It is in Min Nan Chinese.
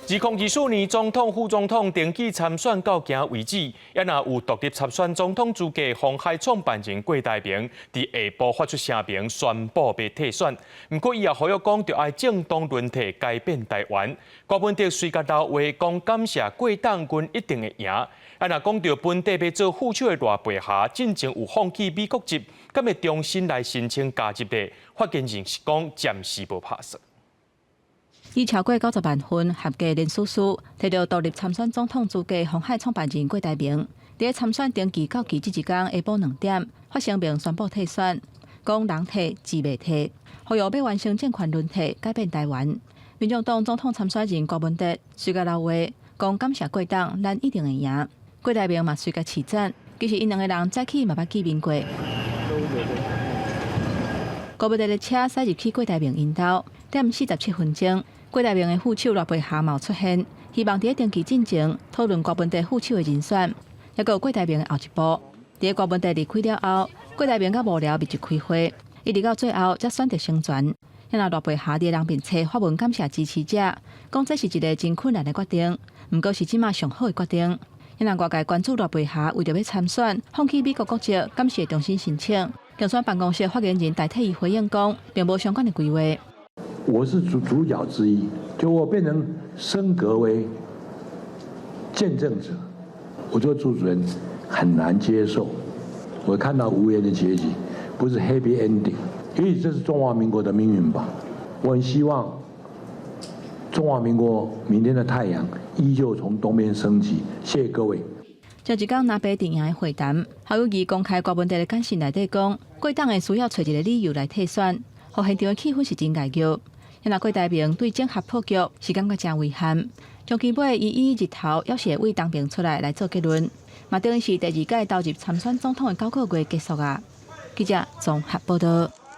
2024年總統、副總統登記參選到今為止，猶若有獨立參選總統資格鴻海創辦人郭台銘，佇下晡發出聲明，宣布欲退選。毋過伊也呼籲講，著愛政黨輪替，改變台灣。郭文哲隨共留話講感謝郭董，阮一定會贏。啊，若講著本底欲做副手的賴佩霞，進前有放棄美國籍，敢會重新來申請加入咧？發言人是講暫時無拍算。以超過90萬份合格連署書，提著獨立參選總統資格鴻海創辦人郭台銘，佇參選登記到期這一工下晡2點，發聲明宣布退選，講人退志袂退，呼籲欲完成政權輪替，改變台灣。民眾黨總統參選人郭文哲隨共留話，講感謝郭董，咱一定會贏。郭台銘嘛隨共揤讚，其實𪜶兩個人早起嘛捌見面過。郭文哲的車駛入去郭台銘𪜶兜，點47分鐘。郭台銘的副手賴佩霞嘛出現，希望佇登記進前討論郭文哲副手的人選。猶閣有郭台銘的後一步，佇郭文哲離開了後，郭台銘佮幕僚密集開會，一直到最後才選擇成全。遐賴佩霞佇人面冊發文感謝支持者，講這是一个真困難的決定，毋過是這馬上好的決定。遐外界關注賴佩霞為著欲參選，放棄美國國籍，敢是會重新申請？競選辦公室發言人代替伊回應講，並無相關的規劃。我是主角之一，就我變成升格為見證者，我做主持人很難接受。我看到無言的結局，不是 happy ending，也許這是中華民國的命運吧。我很希望中華民國明天的太陽依舊從東邊升起。謝謝各位。前一工藍白陣營的會談，侯友宜公開郭文哲的簡訊內底講，郭董會需要揣一个理由來退選，予現場的氣氛是真熱鬧。若郭台銘對整合破局是感覺誠遺憾，長期尾伊以日頭猶是會對東爿出來來做結論，嘛等於是第二屆投入參選總統的9個月結束啊。記者綜合報道。